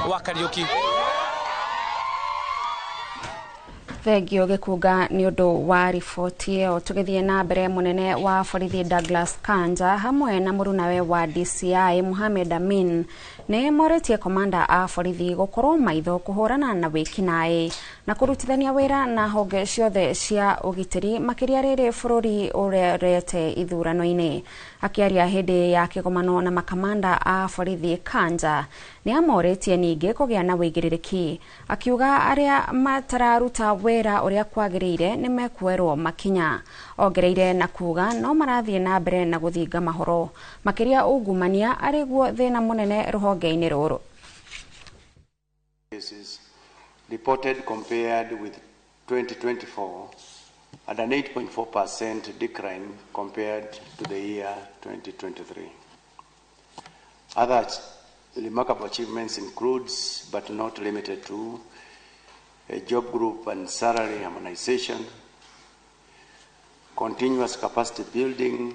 Wa Kariuki. Thengio Gĩkunga nĩ ũndũ wa riboti ĩyo. Tũgĩthiĩ na mbere, mũnene wa borithi Douglas Kanja hamwe na mũrunawe wa DCI Mohamed Amin nĩ morĩtie komanda a borithi gũkorwo maitho kũhũrana na wĩkinaĩ na kũrutithania wĩra na honge ciothe cia ũgitĩri, makĩria rĩrĩ bũrũri ũrorete ithurano-inĩ. Akĩaria hĩndĩ ya kĩgomano na makamanda a borithi, Kanja nĩ amorĩtie ningĩ kũgĩa na wĩigĩrĩrĩki, akiuga arĩa matararuta wĩra ũrĩa kwagĩrĩire nĩ mekuoerwo makinya. Ongereire na kuga no marathiĩ na mbere na gũthinga mahoro, makĩria ungumania arĩ guo thĩna mũnene rũhonge-inĩ rũrũ. Cases reported compared with 2024 and an 8.4% decline compared to the year 2023. Other remarkable achievements includes, but not limited to, a job group and salary harmonization, continuous capacity building,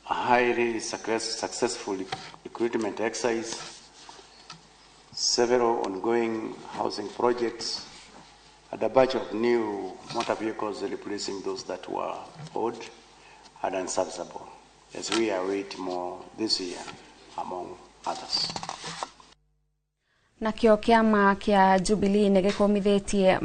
a highly successful recruitment exercise, several ongoing housing projects, and a batch of new motor vehicles replacing those that were old and unserviceable, as we await more this year, among others. Nakĩo kĩama kĩa Jubilee nĩ gĩkũmithĩtie